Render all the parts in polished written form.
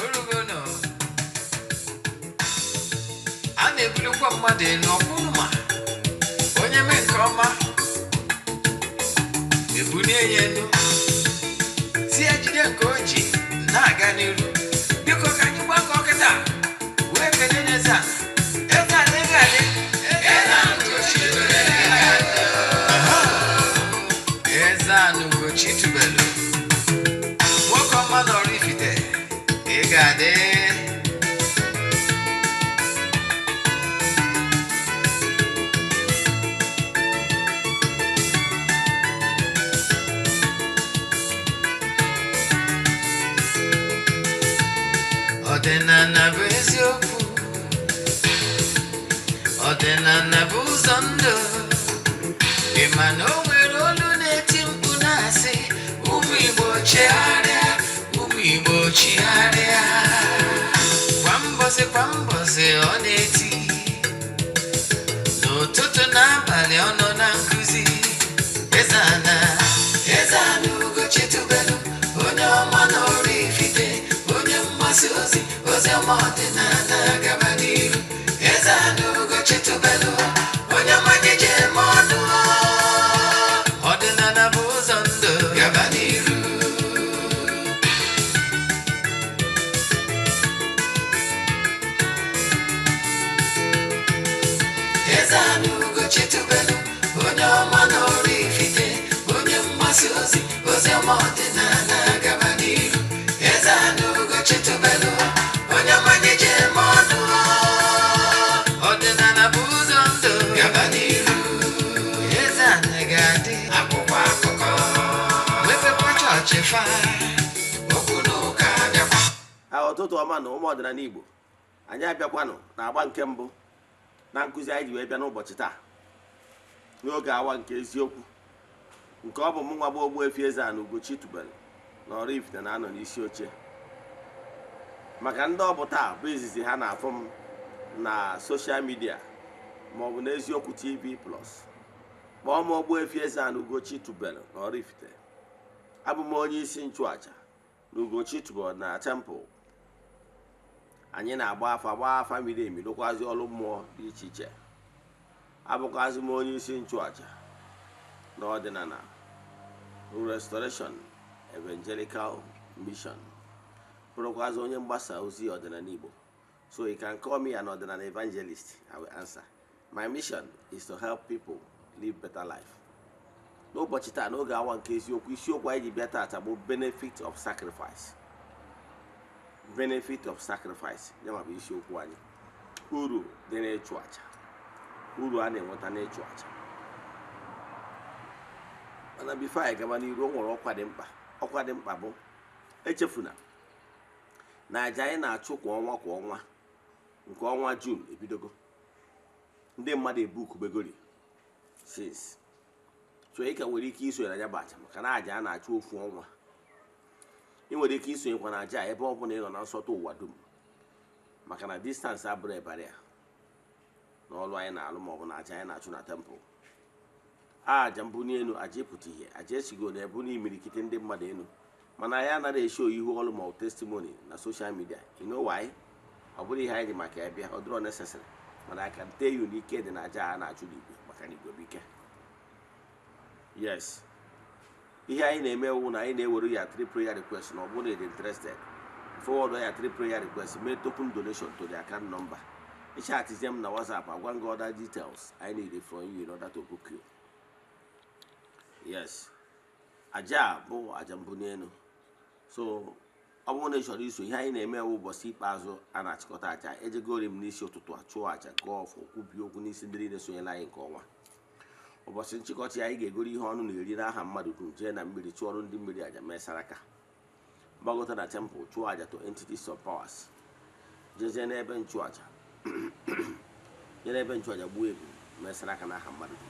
Orugo nọ. A na-ebulikwa mmadụ elu ọkwụrụ ma onye mee nke ọma ebulie ya elu si ya jide nke o ji na-aga n'iru. Biko ka anyị gbakọ kịta wee kelee n'eze a. Eze a na-ege adị. Eze a Ugochi tubelu. Aha. Eze a na Ugochi tubelu. Nwoke ọma nọrọ ifite, ị ga-adị. Ọdịnala bụ eziokwu, ọdịnala bụ ụzọ ndụ. Ị ma na o nwere olu na-eti mkpu na-asị, ụmụ Igbo chigharịa, ụmụ Igbo chigharịa. Kwa mbọsị kwa mbọsị ọ na-eti, n'ụtụtụ n'abalị ọ nọ na nkụzi. Eze ana, Eze ana Ugochi tubelu, onye ọma na Oraifite, onye mgbasa ozi, ozi ọma ọdịnala gaba n'iru. Eze ana Ugochi tubelu, onye ọma ji eme ọnụ. Ọdịnala bụ ụzọ ndụ gaba n'iru. Eze ana Ugochi tubelu, onye ọma na Oraifite, onye mgbasa ozi, ozi ọma ọdịnala gaba n'iru. Eze ana Ugochi tubelu, onye ọma ji eme ọnụ. Ọdịnala bụ ụzọ ndụ gaba n'iru. Eze ana ga-adị akwụkwọ akụkọ, mepekwa chọọchị fa, okwu na ụka abịakwa. A ụtụtụ ọma na ụmụ ọdịnala Igbo, anyị abịakwanụ na agba nke mbụ na nkụzi anyị ji wee bịa n'ụbọchị taa n'oge awa nke eziokwu, nke ọ bụ mụ nwa bụ Ogbuefi Eze-Ana Ugochi tubelu na Oraifite na-anọ n'isi oche. Maka ndị ọ bụ taa bụ izizi ha na-afụ m na social media maọbụ n'Eziokwu TV Plus, kpọọ m Ogbuefi Eze-Ana Ugochi tubelu na Oraifite. Abụ m onye isi nchụaja na Ugochi tubelu na temple. Anyị na-agba afa, gbaa afa miri emi, lụkwazị ọrụ mmụọ dị iche iche. Abụkwazị m onye isi nchụaja na ọdịnala Restoration Evangelical Mission, bụrụkwazị onye mgbasa ozi ọdịnala Igbo. So you can call me an ọdịnala evangelist, I will answer. My mission is to help people live better life. N'ụbọchị taa n'oge awa nke eziokwu, isiokwu anyị ji bịa taata bụ benefit of sacrifice. Benefit of sacrifice ya ma bụ isiokwu anyị. Uru dị n'ịchụ aja, uru a na-enweta n'ịchụ aja. Mana before anyị gaba n'iru, o nwere ọkwa dị mkpa. Ọkwa dị mkpa bụ echefuna na aja anyị na-achụ kwa ọnwa kwa ọnwa, nke ọnwa June ebidogo. Ndị mmadụ ebukubegori since, so ị ka nwere ike isonye na ya bụ aja, maka na aja a na-achụ ofu ọnwa. Ị nwere ike isonyekwa na aja ebe ọ bụla ị nọ na nsọtụ ụwa dum, maka na distance abụrụ ebara na ọlụ anyị na-alụ maọbụ na aja anyị na-achụ na temple. Aja mbuni elu, aja ịpụta ihe, aja esigo na ebu n'imirikiti ndị mmadụ elu, mana anyị anaghị esho ihu ọlụ maọbụ testimony na social media. You know why? Ọ bụrụ ihe anyị ji maka ya bịa, ọ dịrọ necessary. Mana I can tell you na ike dị na aja a na-achụ n'igwe, maka na igwe bụ ike. Yes, ihe anyị na-eme wụ na anyị na-ewere ya three prayer request, na ọ bụrụ na ị dị interested, forward ya three prayer request, mee token donation to the account number. Ịchatizie m na WhatsApp, agwa gị other details I need from you in order to book you. Yes, aja a bụ aja mbuni elu. So ọ bụrụ na ị chọrọ iso ihe anyị na-eme wụ ụbọchị ikpeazụ a na-achịkọta aja, ejegori m n'isi ụtụtụ a chụọ aja, gụọ ọfọ, kwubie okwu n'isi ndị niile sonyere anyị nke ọnwa. Ụbọchị nchịkọta ya, anyị ga-egoro ihe ọnụ na-eri n'aha mmadụ dum, jee na mmiri chụọrọ ndị mmiri aja, mee saraka, gbagota na temple chụọ aja to entities of powers, jezie n'ebe nchụaja, jee n'ebe nchụaja gbuo ebu, mee saraka n'aha mmadụ dum.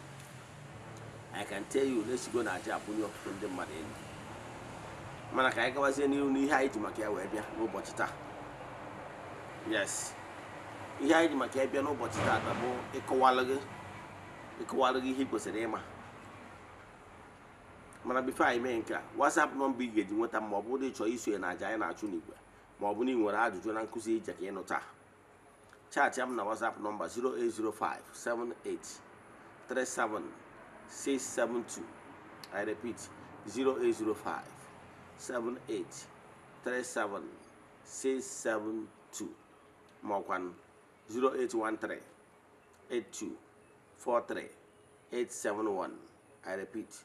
I can tell you na-esigo na aja abụnye ọtụtụ ndị mmadụ elu. Mana ka anyị gawazie n'ihu n'ihe anyị ji maka ya wee bịa n'ụbọchị taa. Yes, ihe anyị ji maka ya bịa n'ụbọchị taa bụ ịkọwalụ gị ihe ị kwesịrị ịma. Mana before anyị mee nke a, WhatsApp nọmba ị ga-eji nweta, ma ọ bụrụ na ị chọrọ isonye na aja anyị na-achụ n'igwe, ma ọ bụ na ị nwere ajụjụ na nkụzi ije ka ịnụ taa, chat m na WhatsApp nọmba 0805 78 37 672. I repeat, 0805 78 37 672, ma ọkwa 0813 82 43 871. I repeat,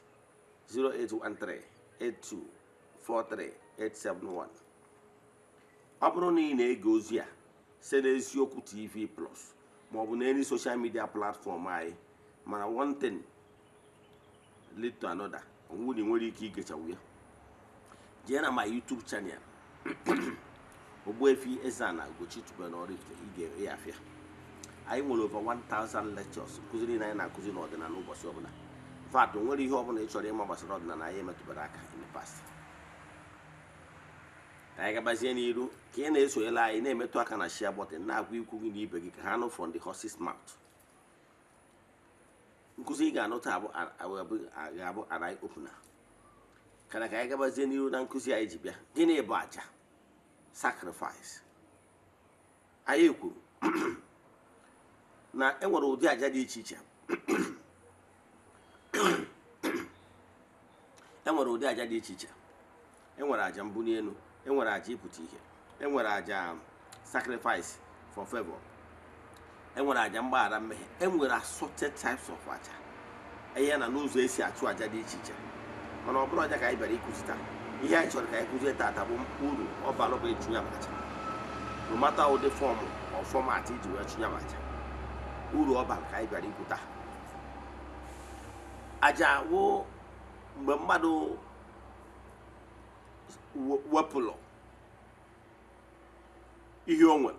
0813 82 43 871. Ọ bụrụ na ị na-ege ozi a site n'Eziokwu TV Plus ma ọ bụ n'any social media platform anyị, mana one thing lead to another, onwụ na ị nwere ike igechawu ya, jee na my YouTube channel, Ogbuefi Eze-Ana Ugochi tubelu na Oraifite. Ị ga-afịa anyị nwere over 1000 lectures, nkụzi niile anyị na-akụzi n'ọdịnala ụbọchị ọbụla. In fact, o nwere ihe ọbụla ị chọrọ ịma gbasara ọdịnala anyị emetụbara aka in the past. Ka anyị gabazie n'iru. Ka ị na-esonyere anyị, na-emetụ aka na share button, na-agwa ikwu gị na ibe gị ka ha nụ from the horse's mouth. Nkụzi ị ga-anụ taa ga-abụ an eye opener. Kana ka anyị gabazie n'iru na nkụzi anyị ji bịa. Gịnị bụ aja, sacrifice? Anyị kwuru na enwere ụdị aja dị iche iche. Enwere ụdị aja dị iche iche. Enwere aja mbuli elu, enwere aja ịpụta ihe, enwere aja sacrifice for favor, enwere aja mgbaghara mmehie, enwere assorted types of aja, ihe na n'ụzọ esi achụ aja dị iche iche. Mana ọ bụrụ aja ka anyị bịara ịkụzi taa, ihe anyị chọrọ ka anyị kụzie taata bụ uru ọ bara bụ ịchụ ya aja, no matter ụdị form or format iji wee chụ ya aja. Uru ọ bara ka anyị bịara ikwu taa. Aja wụ mgbe mmadụ wepụlụ ihe o nwere,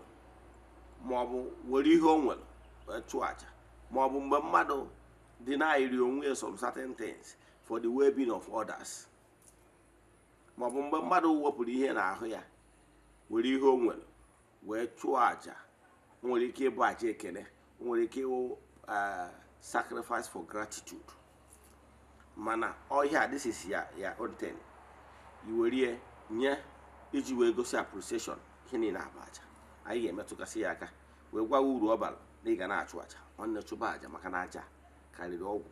ma ọ bụ were ihe o nwere wee chụọ aja, ma ọ bụ mgbe mmadụ deny onwe ya some certain things for the well-being of others, ma ọ bụ mgbe mmadụ wepụrụ ihe n'ahụ ya, were ihe o nwere wee chụọ aja. O nwere ike ịbụ aja ekele, o nwere ike ịwụ sacrifice for gratitude. Mana ọhịa, this is ya own thing, i were nye iji wee gosi appreciation. Ihe niile abụ aja. Anyị ga-emetụgasị ya aka wee gwa uru ọ bara na ị ga na-achụ aja. Nwanne, chụba aja, maka na aja karịrị ọgwụ.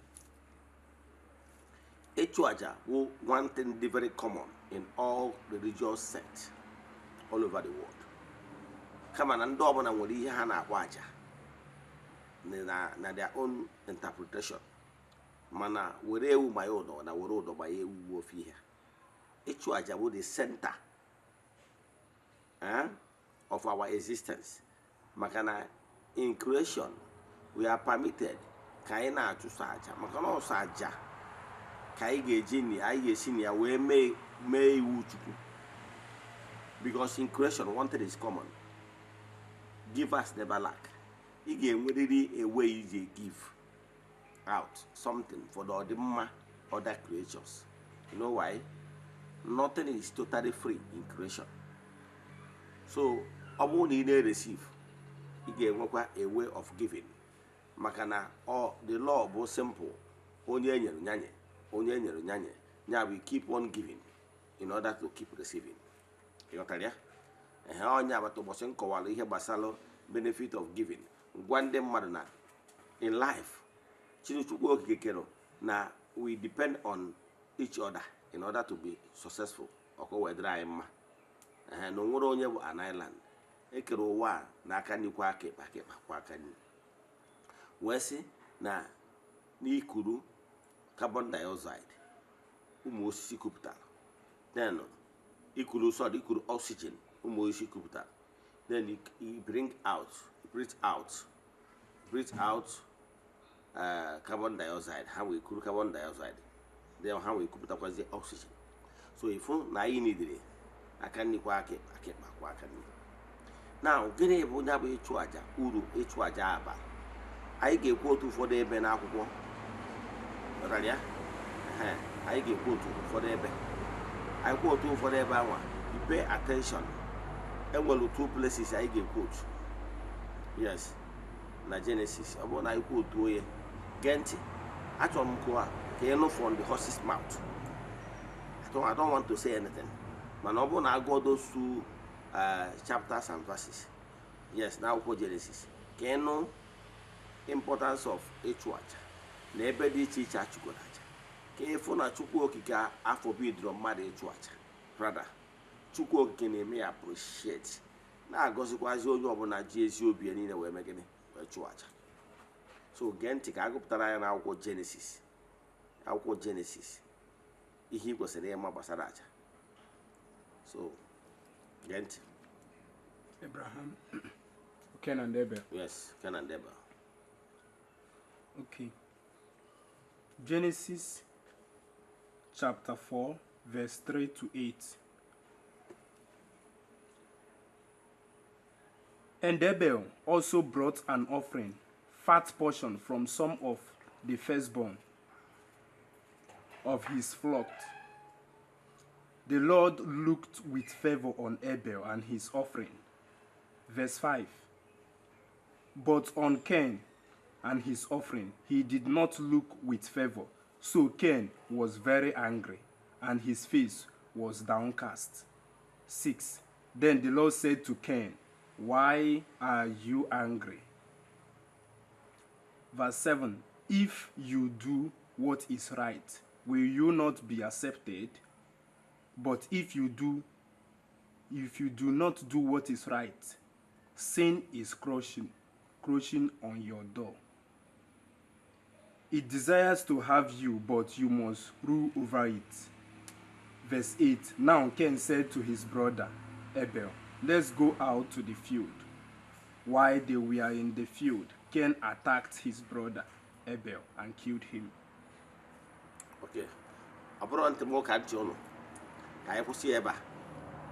Ịchụ aja wụ one thing dị very common in all religious sects all over the world, kama na ndị ọbụla nwere ihe ha na-akpọ aja na their own interpretation. Mana were ewu gbanye ụdọ na were ụdọ gbanye ewu bụ ofe ihe. Ịchụ aja bụ the center of our existence, maka na in creation we are permitted ka anyị na-achụso aja, maka na ọsọ aja ka anyị ga-eji na anyị ga-esi na ya wee mee iwu Chukwu, because in creation one thing is common: givers never lack. Ị ga-enwerịrị a way iji give out something for the ọdịmma other creatures. You know why? Nothing is totally free in creation. So ọ bụrụ na ị na-receive, ị ga-enwekwa a way of giving, maka na ọ the law bụ simple: onye enyere nyanye, onye enyere nyanye ya bụ keep on giving in order to keep receiving. Ịghọtara ya? Ehe, onye agbata ụbọchị m kọwara ihe gbasara benefit of giving, gwa ndị mmadụ na in life, Chinechukwu Okike kere na we depend on each other in order to be successful. Ọkọ wee dịrị anyị mma. Ehe, na onwere onye bụ an island. Ekere ụwa a n'aka nri kwa aka ịkpa, aka ịkpa kwa aka nri, wee sị na n'ikuru carbon dioxide ụmụ osisi kupụtara, then ikuru, sorry, ikuru oxygen ụmụ osisi kupụtara, then you bring out, you breathe out carbon dioxide. Ha wee kuru carbon dioxide, then ha wee kupụtakwazie oxygen. So ifu na anyị nidiri aka nri kwa aka ịkpa, aka ịkpa kwa aka nri. Na gịnị bụ ya bụ ịchụ aja, uru ịchụ aja aba? Anyị ga-ekwu otu ụfọdụ ebe n'akwụkwọ. Ghọtara ya? Ehe, anyị ga-ekwu otu ụfọdụ ebe. Anyị kwuo otu ụfọdụ ebe anwa, you pay attention. Enwere two places anyị ga-ekwu otu. Yes, na Genesis. Ọ bụrụ na anyị kwuo otu onye gee ntị, achọrọ m ka ị nụ from the horse's mouth. I don't want to say anything, mana ọ bụrụ na agụọ those two chapters and verses, yes, na akwụkwọ Genesis, ka ị nụ importance of ịchụ aja na ebe dị iche iche achụgoro aja, ka ịfụ na Chukwu Okike afọ bidoro mmadụ ịchụ aja. Rather, Chukwu Okike na-eme ya appreciate, na-agọzikwazi onye ọbụla ji ezi obi ya niile wee mee gịnị? Wee chụọ aja. So gee ntị ka agụpụtara ya n'akwụkwọ Genesis, akwụkwọ Genesis, ihe ị kwesịrị ịma gbasara aja. So gee ntị. Abraham, Cain and Abel. Yes, Cain and Abel. Okay. Genesis chapter 4, verse 3 to 8. And Abel also brought an offering, fat portion from some of the firstborn of his flock. The Lord looked with favor on Abel and his offering. Verse 5. But on Cain and his offering he did not look with favor. So Cain was very angry, and his face was downcast. 6. Then the Lord said to Cain, "Why are you angry?" Verse 7. "If you do what is right, will you not be accepted? But if you do not do what is right, sin is crouching on your door. It desires to have you, but you must rule over it." Verse 8. Now Cain said to his brother Abel, "Let's go out to the field." While they were in the field, Cain attacked his brother Abel and killed him. Ok, ọ bụrụ ntị m ụka ntị ụnụ, ka anyị kwụsị ebe a.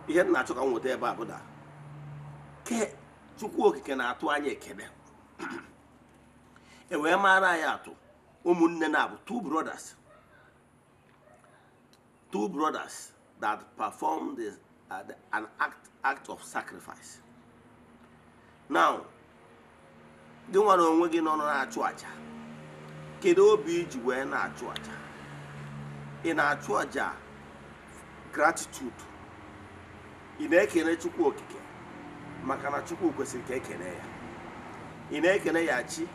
Ihe m na-achọ ka m nweta ebe a bụ na ke Chukwu Okike na-atụ anya ekele e wee mara anyị atụ ụmụnne na-abụ two brothers that perform an act of sacrifice. Now, gị nwere onwe gị nọ na-achụ aja, kedu obi iji wee na-achụ aja? Ị na-achụ aja gratitude? Ị na-ekele Chukwu Okike maka na Chukwu kwesịrị ka ekene ya? Ị na-ekene ya chi?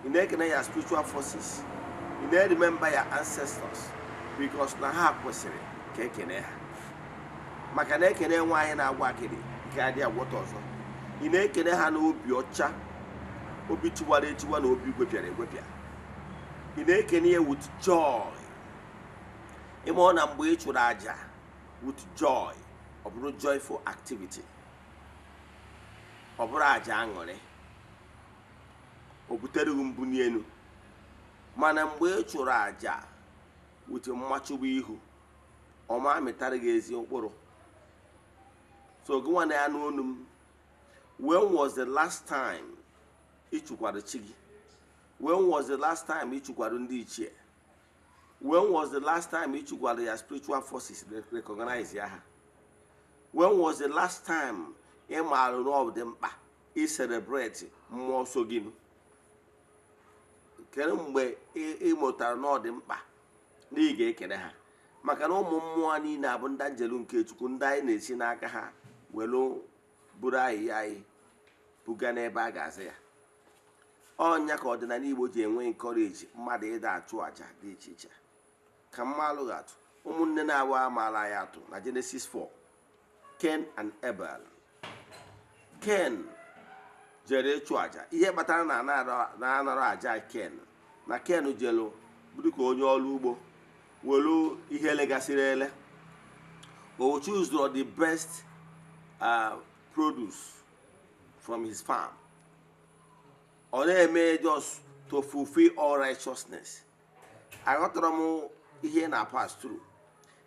Ị na-ekene ya spiritual forces? Ị na-remember ya ancestors because na ha kwesịrị ka ekene ha, maka na ekene nwaanyị na-agwa akịrị nke adị agwọta ọzọ? Ị na-ekene ha n'obi ọcha, obi tiwara etiwa na obi gwepịara egwepịa? Ị na-ekene ya with joy? Ịma ọ na mgbe ị chụrụ aja with joy, ọ bụrụ joyful activity, ọ bụrụ aja aṅụrị, o butere gị mbuli elu. Mana mgbe ị chụrụ aja with mmachụgbu ihu, ọ ma amịtara gị ezi mkpụrụ. So gị nwa na ya n'onu m, when was the last time ị chụkwara chi gị? When was the last time ị chụkwara ndị ichie? When was the last time ị chụkwara ya spiritual forces, recognize ya ha? When was the last time ị maara na ọ dị mkpa ị celebrate mmụọ so gị nụ? Kedu mgbe ị mụtara na ọ dị mkpa na ị ga-ekele ha, maka na ụmụ mmụọ niile abụ ndị njelu nke Chukwu, ndị anyị na-esi n'aka ha welu buru ahịhịa anyị buga n'ebe a ga-aza ya? Ọnya ka ọdịnala Igbo ji enwe encourage mmadụ ịda achụ àjà dị iche iche. Ka mmalụ ga-atụ ụmụnne na-awa amaala ya atụ na Genesis 4, Cain and Abel. Cain jere ịchụ àjà. Ihe kpatara na na-anara àjà Cain na Cain jelu dịka onye ọrụ ugbo, welu ihe legasịrị ele, o choose the best produce from his farm. Ọ na-eme just to fulfill all righteousness. Aghọtara m ihe na pass through,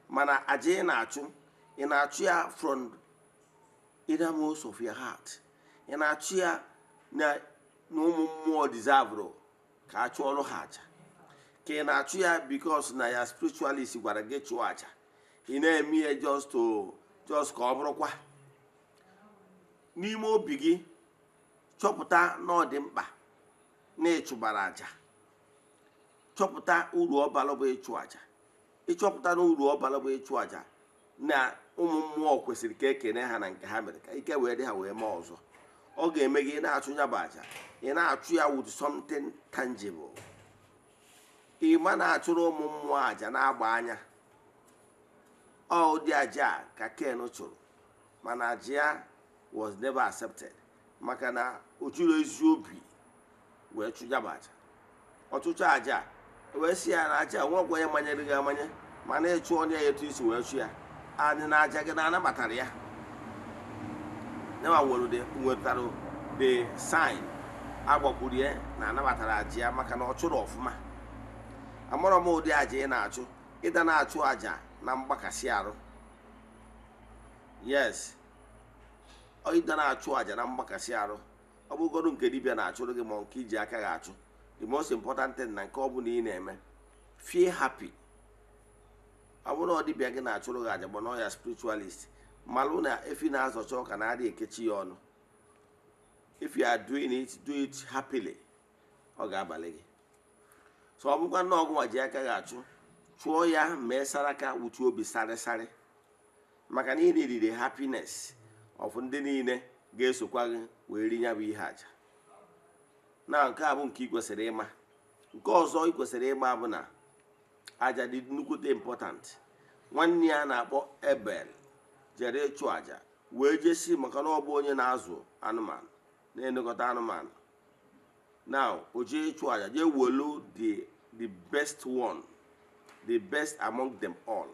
mana aja ị na-achụ, ị na-achụ ya from innermost of your heart? Ị na-achụ ya na ụmụ mmụọ deserve ka a chụọrọ ha aja, ka ị na-achụ ya because na ya spiritualist gwara gị chụọ aja? Ị na-eme ya just to just ka ọ bụrụkwa n'ime obi gị chọpụta na ọ dị mkpa na ịchụbara aja. Chọpụta uru ọ bara bụ ịchụ aja. Ịchọpụta na uru ọ bara bụ ịchụ àjà na ụmụ mmụọ kwesịrị ka ekene ha na nke ha mere ka ike wee dị ha wee mee ọzọ. Ọ ga-eme gị, ị na-achụ ya bụ àjà, ị na-achụ ya with something tangible. Ị ma na-achụrụ ụmụ mmụọ àjà na-agba anya. Ọ ụdị àjà a ka Ken chụrụ, mana àjà ya was never accepted, maka na o jiri ezi obi wee chụ ya bụ àjà. Ọtụtụ àjà wee sị ya na àjà nwekwa onye manyere gị amanye, mana ịchụ onye ya etu isi wee chụ ya anyị na àjà gị na-anabatara ya. Nyawa nwere nwetara the sign agbakwuru ya na anabatara àjà ya, maka na ọ chụrụ ọfụma. Amarọ m ụdị àjà ị na-achụ. Ịda na-achụ àjà na mgbakasị arụ, yes, ịda na-achụ àjà na mgbakasị arụ, ọ bụgodu nke dibịa na-achụrụ gị ma nke iji aka gị achụ, the most important thing na nke ọ bụla ị na-eme, feel happy. Ọ bụrụ na ọ dibịa gị na-achụrụ gị àjà bụ na ọ ya spiritualist, malụ na efi na-azọcha ọka na-adị ekechi ya ọnụ. If you are doing it, do it happily, ọ ga-abalị gị. So ọ bụkwa na ọgwụ ji aka gị achụ, chụọ ya, mee saraka wutu obi sarịsarị, maka na ị riri happiness of ndị niile ga-esokwa gị wee ri ya bụ ihe àjà. Na nke a bụ nke ị kwesịrị ịma. Nke ọzọ ị kwesịrị ịma bụ na àjà dị nnukwute important. Nwanne ya na-akpọ Ebel jere ịchụ àjà wee jesi, maka na ọ bụ onye na-azụ anụmanụ, na-elekọta anụmanụ. Now o jee ịchụ àjà, jee welu the best one, the best among them all.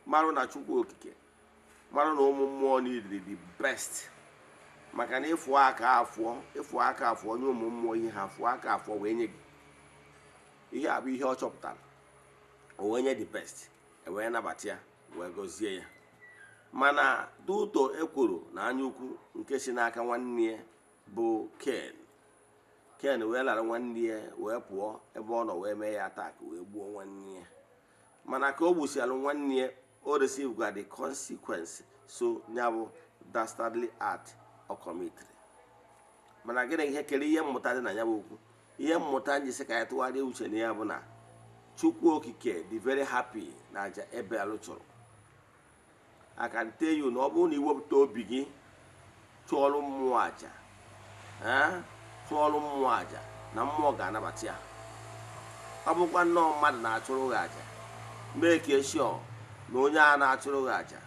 Marụ na Chukwu Okike marụ na ụmụ mmụọ niile the best, maka na ịfụ aka afụọ, ịfụ aka afụọ nye ụmụ mmụọ ihe ha fụọ aka afụọ wee nye gị ihe a bụ ihe ọ chọpụtara. O wee nye the best, e wee nabata ya, wee gọzie ya. Mana duto ekworo na anya ukwu nke si n'aka nwanne ya bụ Ken, Ken wee lara nwanne ya wee pụọ ebe ọ nọ, wee mee ya attack, wee gbuo nwanne ya. Mana ka o gbusialụ nwanne ya, o receive gwa the consequence. So ya bụ dastardly act ọ committed. Mana gịnị ihe kere ihe mmụta dị na ya bụ okwu? Ihe mmụta nji sị ka anyị tụgharịa uche na ya bụ na Chukwu Okike dị very happy na aja Ebel chụrụ. I can tell you na ọ bụrụ na iwepụta obi gị chụọrọ mmụọ aja, chụọrọ mmụọ aja, na mmụọ ga-anabata ya. Ọ bụkwa nnọọ mmadụ na-achụrụ gị aja, mee ka sure na onye a na-achụrụ gị aja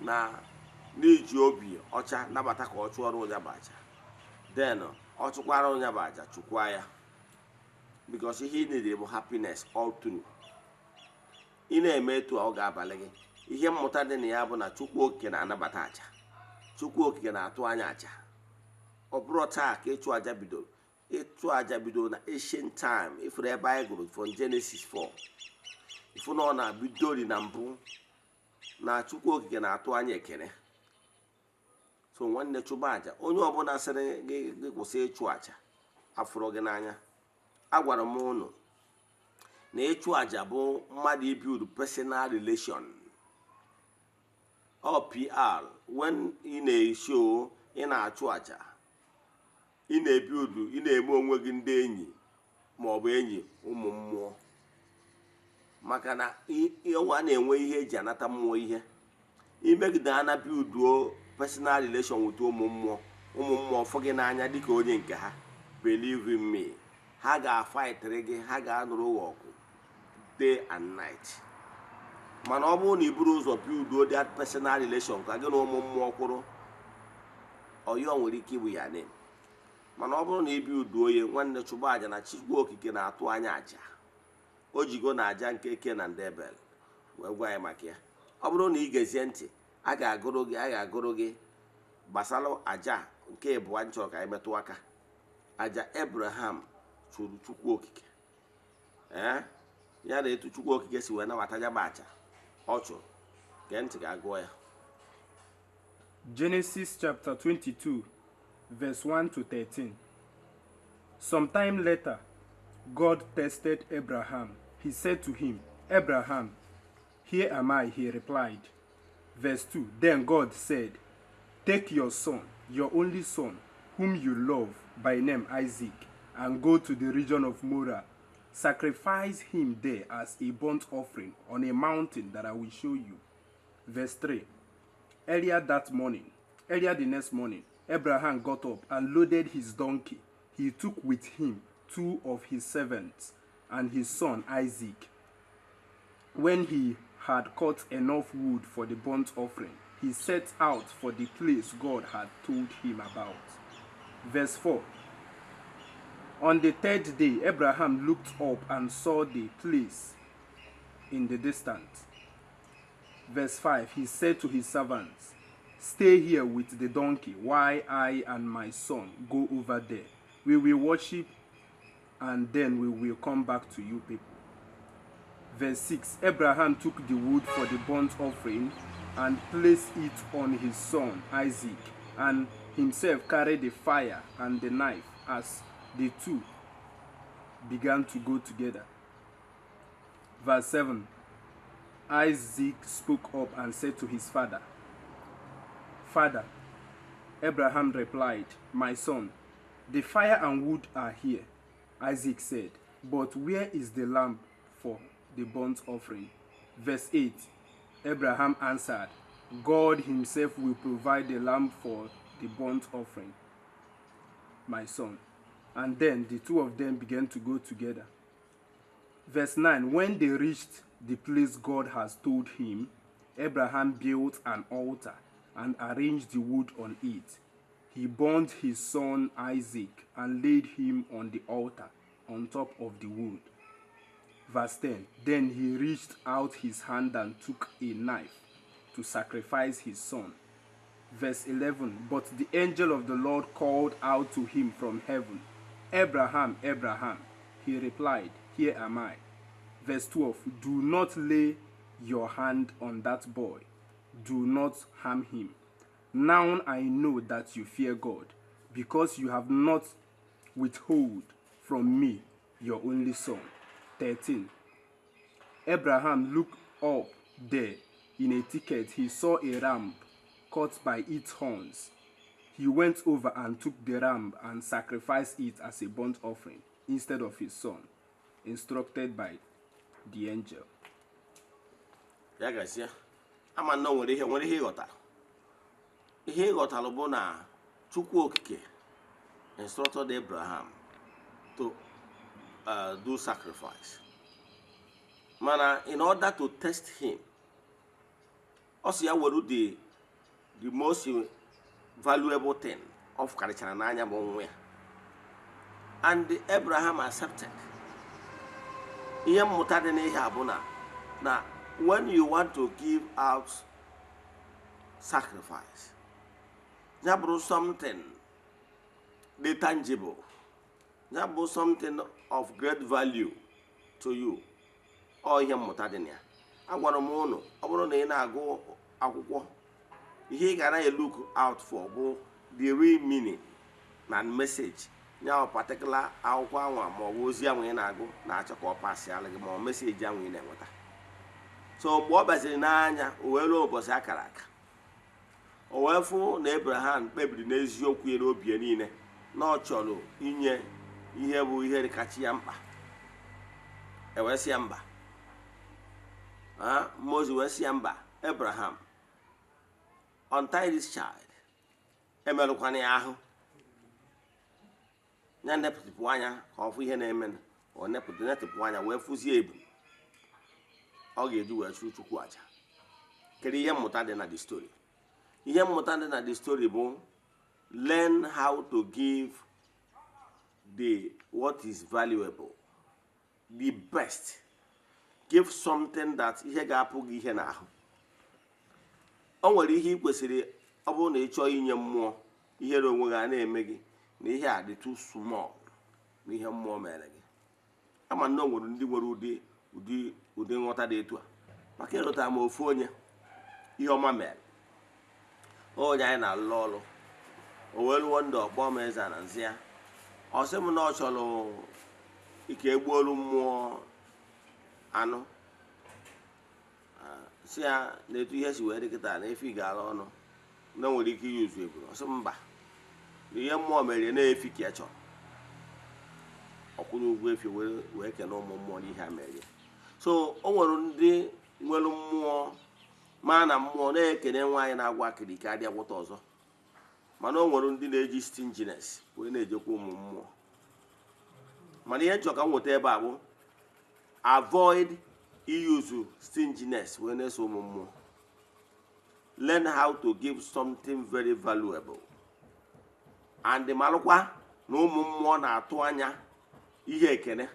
na n'iji obi ọcha nabata ka ọ chụọrọ onye bụ aja, then ọ chụkwara onye bụ aja, chụkwa ya, because ihe ị needed bụ happiness all through. Ị na-eme etu a, ọ ga-abalị gị. Ihe mmụta dị na ya bụ na Chukwu Okike na-anabata aja, Chukwu Okike na-atụ anya aja. Ọ bụrụ taa ka ịchụ aja bidoro. Ịchụ aja bidoro na ancient time. Ifuru ebe anyị gụrụ from Genesis 4, ifu na ọ na-bidori na mbụ na Chukwu Okike na-atụ anya ekele. So nwanne, chụba aja. Onye ọbụla sịrị gị gị kwụsị ịchụ aja, afụrụ gị n'anya. Agwara m ụnụ na ịchụ aja bụ mmadụ ibuild personal relation ọ PR. When ị na-esho ị na-achụ aja, ị na-ebuild, ị na-eme onwe gị ndị enyi ma ọ bụ enyi ụmụ mmụọ, maka na ọnwa a na-enwe ihe eji anata mmụọ ihe. Imegide ana builduo personal relation with ụmụ mmụọ, ụmụ mmụọ fụ gị n'anya dịka onye nke ha. Believe in me, ha ga-afightịrị gị, ha ga-anụrụ gị ọgụ day and night. Mana ọ bụrụ na i buru ụzọ builduo that personal relation ka gị na ụmụ mmụọ kwụrụ ọyọ, nwere ike ịbụ ya name. Mana ọ bụrụ na i builduo ya, nwanne, chụba aja na Chukwu Okike na-atụ anya aja. O jigo na aja nke Ken na ndị Ebel wee gwa anyị maka ya. Ọ bụrụ na ị gezie ntị, a ga-agụrụ gị, a ga-agụrụ gị gbasara aja nke ịbụọ anyị chọrọ ka anyị metụ aka, aja Abraham chụrụ Chukwu Okike, ee, ya na etu Chukwu Okike si wee nabata ya bụ aja ọ chụrụ. Gee ntị ka a gụọ ya. Genesis chapter 22, verse 1 to 13. Sometime later, God tested Abraham. He said to him, "Abraham." "Here am I," he replied. Verse 2. Then God said, "Take your son, your only son, whom you love, by name Isaac, and go to the region of Moriah. Sacrifice him there as a burnt offering on a mountain that I will show you. Verse 3. Earlier the next morning, Abraham got up and loaded his donkey. He took with him two of his servants and his son Isaac. When he had cut enough wood for the burnt offering, he set out for the place God had told him about. Verse 4. On the third day, Abraham looked up and saw the place in the distance. Verse 5. He said to his servants, "Stay here with the donkey while I and my son go over there. We will worship and then we will come back to you people." Verse 6. Abraham took the wood for the burnt offering and placed it on his son Isaac, and himself carried the fire and the knife as the two began to go together. Verse 7. Isaac spoke up and said to his father, "Father." Abraham replied, "My son, the fire and wood are here." Isaac said, "But where is the lamb for the burnt offering?" Verse 8. Abraham answered, "God himself will provide the lamb for the burnt offering, my son." And then the two of them began to go together. Verse 9. When they reached the place God has told him, Abraham built an altar and arranged the wood on it. He burned his son Isaac and laid him on the altar on top of the wood. Verse 10. Then he reached out his hand and took a knife to sacrifice his son. Verse 11. But the angel of the Lord called out to him from heaven, "Abraham, Abraham." He replied, "Here am I." Verse 12. "Do not lay your hand on that boy. Do not harm him. Now I know that you fear God, because you have not withheld from me your only son." 13. Abraham looked up there in a thicket. He saw a ram caught by its horns. He went over and took the ram and sacrificed it as a burnt offering instead of his son, instructed by the angel. Ya gazie. Ama na o nwere ihe ịghọtara. Ihe ịghọtara bụ na Chukwu Okike instructed Abraham to do sacrifice, mana in order to test him, ọ sị ya were the most valuable thing ọ fụkarịchara n'anya, bụ nwa ya, and Abraham accepted. Ihe mmụta dị n'ihe a bụ na when you want to give out sacrifice, ya bụrụ something dị tangible, ya bụ something of great value to you. Ọ ihe mmụta dị na ya. Agwara m ụnụ, ọ bụrụ na ị na-agụ akwụkwọ, ihe ị ga na look out for bụ the real meaning na message ya bụ particular akwụkwọ anwa ma ọ bụ ozi anwa ị na-agụ na-achọ ka ọ pasịalụ gị, ma ọ message anwa ị na-enweta. So mgbe ọ baziri n'anya, o wee ruo ụbọchị akara aka, o wee fụ na Abraham kpebiri n'eziokwu ya, n'obi ya niile, na ọ chọrọ inye ihe bụ ihe kacha ya mkpa. E wee sị ya mba. Moses wee sị ya mba, "Abraham, untie this child, emerụkwana ya ahụ." Ya nepụtụpụ anya ka ọ fụ ihe na-eme. Ọ nepụtụ, netịpụ anya, wee fụzie ebu ọ ga-eji wee chụrụ Chukwu aja. Kedu ihe mmụta dị na the story? Ihe mmụta dị na the story bụ learn how to give the what is valuable, the best. Give something that ihe ga-apụ gị ihe n'ahụ. O nwere ihe ị kwesịrị, ọ bụrụ na ị chọọ inye mmụọ, ihere onwe gị a na-eme gị na ihe a dị too small na ihe mmụọ mere gị. Ama na o nwere ndị nwere ụdị nghọta dị etu a, maka ịlụtara m ofu onye ihe ọma mere, onye anyị na-alụ ọrụ. O wee lụọ ndị ọkpọ m eze na nzi ya. Ọ sị m na ọ chọrọ ike egbuolu mmụọ anụ. Si ya na etu ihe si wee dị kịta na efi gara ọnụ, na o nwere ike iyuzu eburu. Ọ sị m mba, na ihe mmụọ mere na-efi ka ya chọrọ. Ọkwụrụ ụgwọ efi wee kene ụmụ mmụọ n'ihe a mere ya. So o nwere ndị nwere mmụọ ma na mmụọ na-ekene nwaanyị na-agwa akịrịka adịa gwọta ọzọ, mana o nwere ndị na-eji stinginess wee na-ejekwa ụmụ mmụọ. Mana ihe nchọ ka m nweta ebe a bụ avoid iyuzu stinginess wee na-eso ụmụ mmụọ. Learn how to give something very valuable and malụkwa na ụmụ mmụọ na-atụ anya ihe ekene,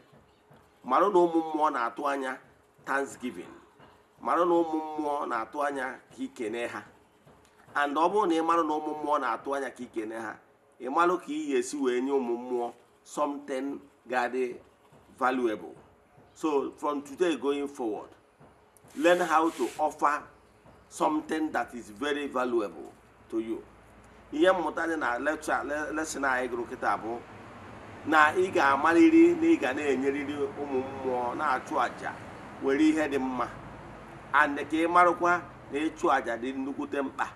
marụ na ụmụ mmụọ na-atụ anya thanksgiving, marụ na ụmụ mmụọ na-atụ anya ka ikene ha. And ọ bụrụ na ị marụ na ụmụ mmụọ na-atụ anya ka ikene ha, ị marụ ka ị ga-esi wee nye ụmụ mmụọ something ga-adị valuable. So from today going forward, learn how to offer something that is very valuable to you. Ihe mmụta dị na lecture lesson anyị gụrụ kịta bụ na ị ga-amarịrị na ị ga na-enyerịrị ụmụ mmụọ na-achụ àjà were ihe dị mma, and ka ị marụkwa na ịchụ àjà dị nnukwute mkpa,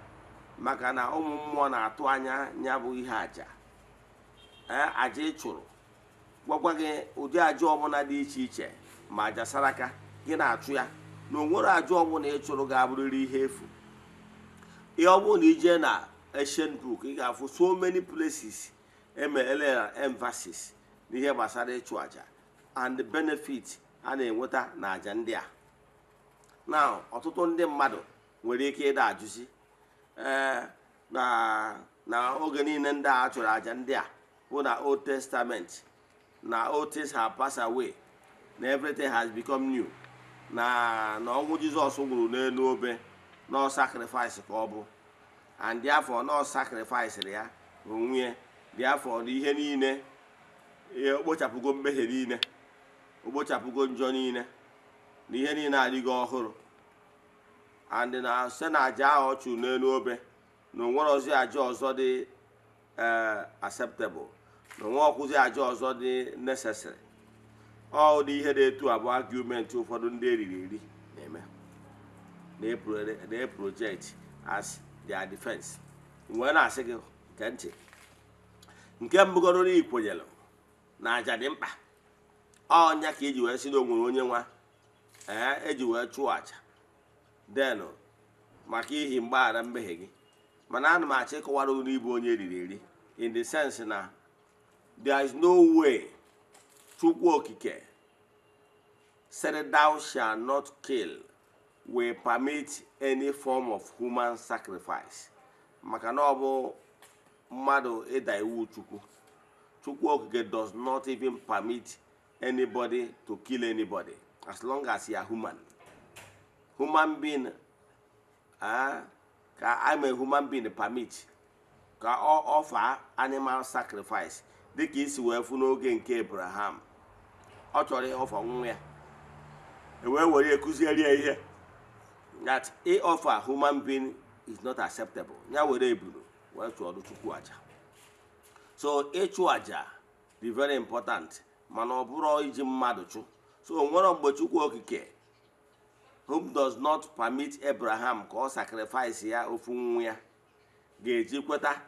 maka na ụmụ mmụọ na-atụ anya ya bụ ihe àjà. Ee, àjà ị chụrụ, gwakwa gị ụdị àjà ọbụla dị iche iche, ma àjà saraka gị na-achụ ya, na onwere àjà ọbụla ị chụrụ ga-abụrịrị ihe efu. Ihe ọ bụrụ na ije na ancient book, ị ga-afụ so many places emeela emphasis n'ihe gbasara ịchụ àjà and the benefit a na-enweta na àjà ndị a. Na ọtụtụ ndị mmadụ nwere ike ịda ajụzi, ee, na oge niile ndị a chụrụ àjà ndị a bụ na Old Testament, na old things have passed away, na everything has become new, na ọnwụ Jizọs nwụrụ n'elu obe no sacrifice ka ọ bụ, and therefore no sacrifice ya onwe ya, therefore na ihe niile, ihe okpochapụgo mmehie niile, okpochapụgo njọ niile, na ihe niile adịghị ọhụrụ, and na site na aja ahụ ọ chụrụ n'elu obe, na onwere ọzọ aja ọzọ dị acceptable, na onwe ọkwụzi aja ọzọ dị necessary. Ọ dị ihe dị etu a bụ argument ụfọdụ ndị eriri eri na-eme na-project as their defense. Wee na-asị gị gee ntị, nke mbụgoro na ikwenyere na aja dị mkpa, ọnya ka eji wee sị na o nwere onye nwa ee eji wee chụọ aja denụ maka ihi mgbaghara mmehie gị. Mana ana m achọ ịkọwara unu ịbụ onye eriri eri in the sense na there is no way Chukwu Okike said, "Thou shalt not kill," will permit any form of human sacrifice, maka na ọ bụ mmadụ ịda iwu Chukwu. Chukwu Okike does not even permit anybody to kill anybody as long as you are human. Human being, ka I'm a human being permit ka ọ offer animal sacrifice, dịka isi wee fụ n'oge nke Abraham, ọ chọrọ ịọfa nwa ya, e wee were kụziere ya ihe that offer human being is not acceptable. Ya were ebulu wee chụọrọ Chukwu aja. So ịchụ aja dị very important, mana ọ bụrụ iji mmadụ chụ. So o nwere mgbe Chukwu Okike, whom does not permit Abraham ka ọ sacrifice ya ofu nwa ya, ga-eji kweta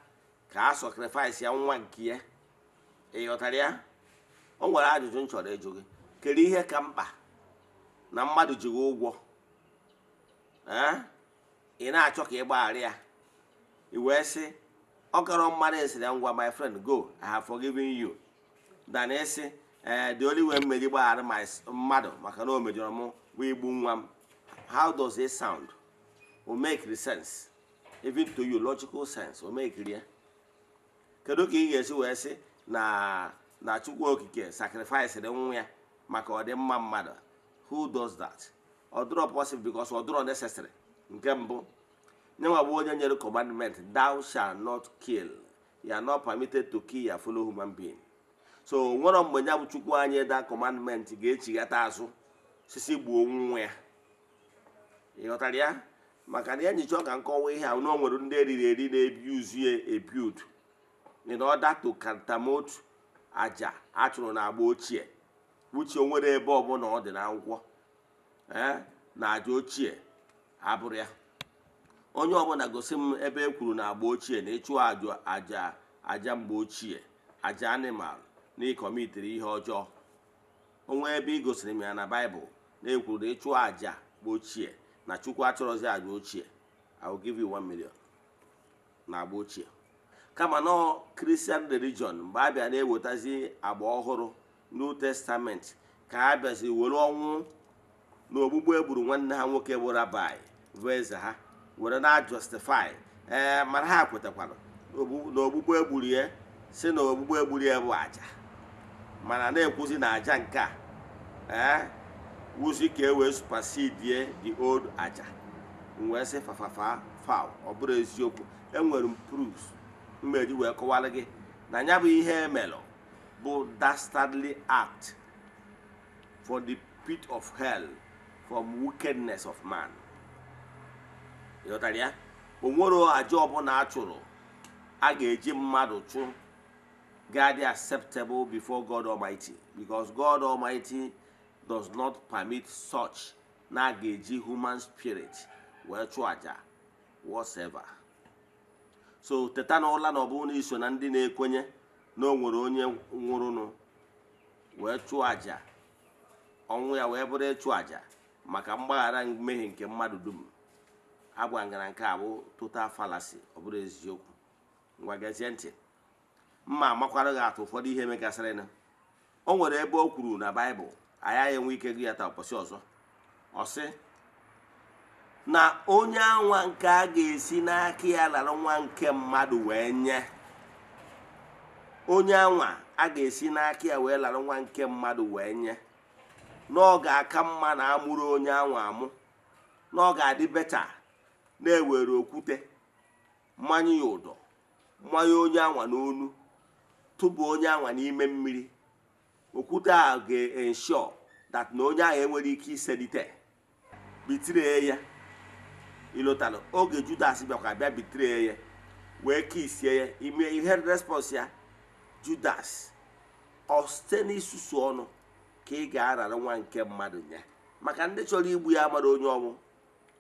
ka a sacrifice ya nwa nke ya. Ị ghọtara ya? O nwere ajụjụ m chọrọ ịjụ gị. Kedu ihe ka mkpa na mmadụ ji gị ụgwọ, ee, ị na-achọ ka ị gbaghara ya, i wee sị ọ kọrọ mmadụ esiri ya, "Ngwa, my friend, go, I have forgiven you," than ịsị, ee, the only way m meji gbaghara my mmadụ maka na o mejọrọ m bụ igbu nwa m? How does it sound? O make the sense even to you? Logical sense o make ya? Kedu ka ị ga-esi wee sị na Chukwu Okike sacrifice nwa ya maka ọdịmma mmadụ? Who does that? Ọ dịrọ possible because ọ dịrọ necessary. Nke mbụ, nyenwa bụ onye nyere commandment, "Thou shall not kill." You are not permitted to kill your fellow human being. So nwere mgbe ya bụ Chukwu anyị da commandment ga-echighata azụ sisi gbuo nwa ya. Ị ghọtara ya? Maka na ya nyicha ka nkọwa ihe a na o nwere ndị eriri eri na-ebi ya ebuild in order to countermot aja a chụrụ n'agba ochie, wuche o nwere ebe ọbụla ọ dị n'akwụkwọ, ee, na aja ochie abụrụ ya. Onye ọbụla gosi m ebe e kwuru na agba ochie na ịchụ aja mgbe ochie, aja animal, na na ị commitiri ihe ọjọọ. Onwe ebe ị gosiri m ya na Baịbụl na-ekwuru na ịchụ àjà ochie na Chukwu achọrọzi àjà ochie, I will give you 1 million na agba ochie. Kama nọ Christian religion, mgbe a bịa na-ewetazi agba ọhụrụ, New Testament, ka ha bịazi were ọnwụ na ogbugbu egburu nwanne ha nwoke bụ rabbi bụ eze ha were na justify. Ee, mana ha kwetakwara na ogbugbu egburu ya, si na ogbugbu egburu ya bụ àjà, mana na-ekwuzi na àjà nke a ee wuzi ka e wee supersede the old àjà. M wee sị fafafa faw, ọ bụrụ eziokwu, enwere m proofs mmeji wee kọwara gị na ya bụ ihe emelụ bụ dastardly act for the pit of hell from wickedness of man. Ịghọtara ya? O nwere àjà ọbụla a chụrụ a ga-eji mmadụ chụ ga-adị acceptable before God Almighty, because God Almighty does not permit such na a ga-eji human spirit wee chụọ àjà whatsoever. So teta n'ụla, na ọ bụrụ na iso na ndị na-ekwenye na o nwere onye nwụrụnụ wee chụọ àjà, ọnwụ ya wee bụrụ ịchụ àjà maka mgbaghara mmehie nke mmadụ dum, agwa ngara nke a bụ total fallacy, ọ bụrụ eziokwu. Ngwa, gezie ntị, mma amakwara gị atụ ụfọdụ ihe megasịrịnụ. O nwere ebe o kwuru na Baịbụl, anyị enwe ike gị ya taa, ụbọchị ọzọ. Ọ sị na onye anwa nke a ga-esi n'aka ya lara nwa nke mmadụ wee nye, onye anwa a ga-esi n'aka ya wee lara nwa nke mmadụ wee nye, na ọ ga-aka mma na amụrụ onye anwa amụ, na ọ ga-adị better na-ewere okwute mmanya ya ụdọ mmanya onye anwa n'onu, tụba onye anwa n'ime mmiri. Okwute a ga-ensure that na onye ahụ enwere ike iselite betray ya. Ịlụtalụ oge Judas bịakwa bịa betray ya wee kisie ya ime ihe, response ya, Judas, ọ site n'isusu ọnụ ka ị ga-arara nwa nke mmadụ nye? Maka ndị chọrọ igbu ya mara onye ọnwụ